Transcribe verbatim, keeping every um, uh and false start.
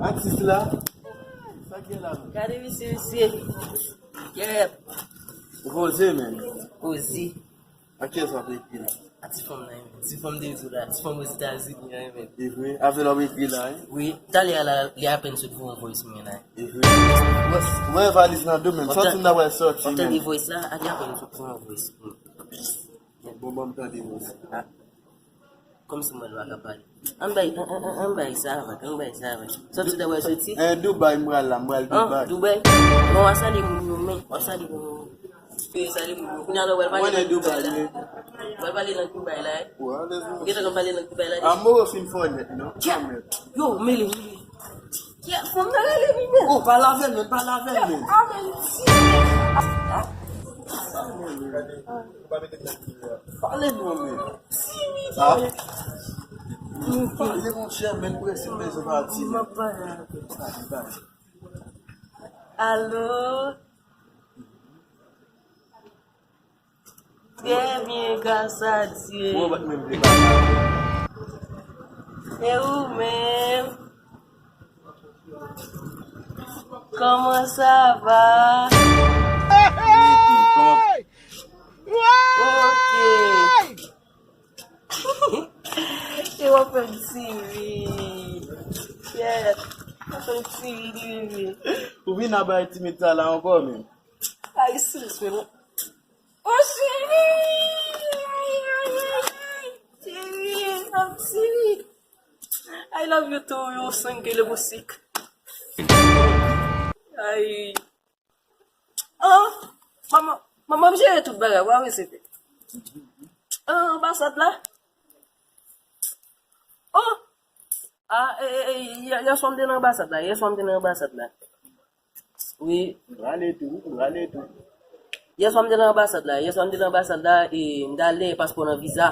Atis la. Sa gen la menm? Gade misye, mesye. Yeah. Ou poze menm. Poze. A kiyès w ap ekri la? A ti fanm nan, menm. Ti fanm de di w la, ti fanm Ozetazini an, menm. E vre? Avè l w ap ekri la, wi? Wi, talè a la, li apèn sot voye yon voice mwen la. E vre? Ou wè valiz nan do menm, sòti m nan wè sòti menm. W ap tande voice la, a li apèn sot voye yon voice. Bon, bon, ban m tande voice la. Kòmsi mwen pa ka pale. Ann bay, ann, ann, ann, ann bay sa avèk, ann bay sa avèk. Sòti dè wè soti. Eh, Dubai, m pral la, m pral Dubai. Dubai. Non, w a salye moun yo, men, w a salye moun yo. Yo salye moun yo. Kounye a la, w al pale lang Dubai la. W al pale lang Dubai la, eh. Ou gentan konn pale lang Dubai la deja? Amoro fin fò nèt, non? Yo, mele, mele. Kè, fanm nan rele li menm. Oh, pale avè l menm, pale avè l menm. Ah, men, pale non menm. Ah. Pale monchè, men prese, men se pa ti menm. Alo? Trè byen, gras a Dye. Ou bat menm vle pale. E ou menm? Kòman sa va? Ok. E w ap fè m ti ri. Kèt. W ap fè m ti ri, ri, ri. Ou vin a bay timid sa la ankò menm. Ay, sis, men. Oh, cheri! Ay, ay, ay, ay! Cheri, m ap ti ri. I love you too, you single music. Ay. Oh, manman, manman, m jere tout bagay, w a resete. Oh, anbasad la. Oh, ah, e, e, e, yè, yè swa m te nan anbasad la, yè swa m te nan anbasad la. Wi. Rale tou, rale tou. Yè swa m te nan anbasad la, yè swa m te nan anbasad la, e m t ale paspò nan viza.